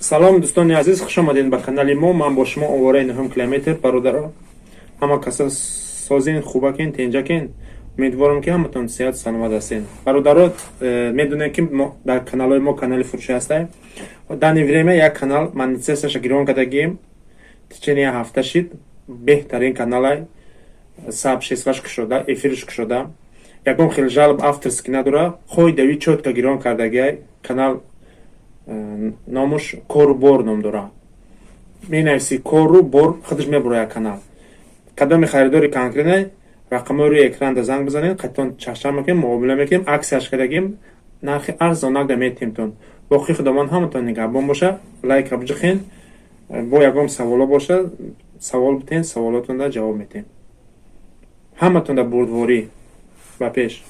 Салом, дӯстони азиз, хуш омадед ба канали мо. Ман бо шумо овораи нуҳум километр. Бародаро, ҳама каса созин, хубакин, тенҷакин. Умедворам, ки ҳаматон сеҳат, саломат ҳастед. Бародаро, медонем, ки дар каналҳои мо канали фурӯшӣ ҳастем. Данный время як канал монетизатсияша гирон кардагием, течение як ҳафта шид. Беҳтарин каналай, сообществош кушода, эфирш кушода, ягон хел жалоб авторский надора, қоидави чётко гирон кардагиай канал. Номуш «Кору бор» ном дора. Менависи «Кору бор», худаш мебурояд канал. Кадоми харидори конкретно, рақамҳои рӯи экранда занг бизанед, қатон чахчах мекунем, муомила мекунем. Аксияш кардагим, нархи арзонак метиҳемтон. Боқӣ Худованд ҳаматон нигаҳбон боша. Лайка биҷихен, бо ягон саволо боша, савол битен, саволотонда ҷавоб метиҳем. Ҳаматонда бурдворӣ, ба пеш.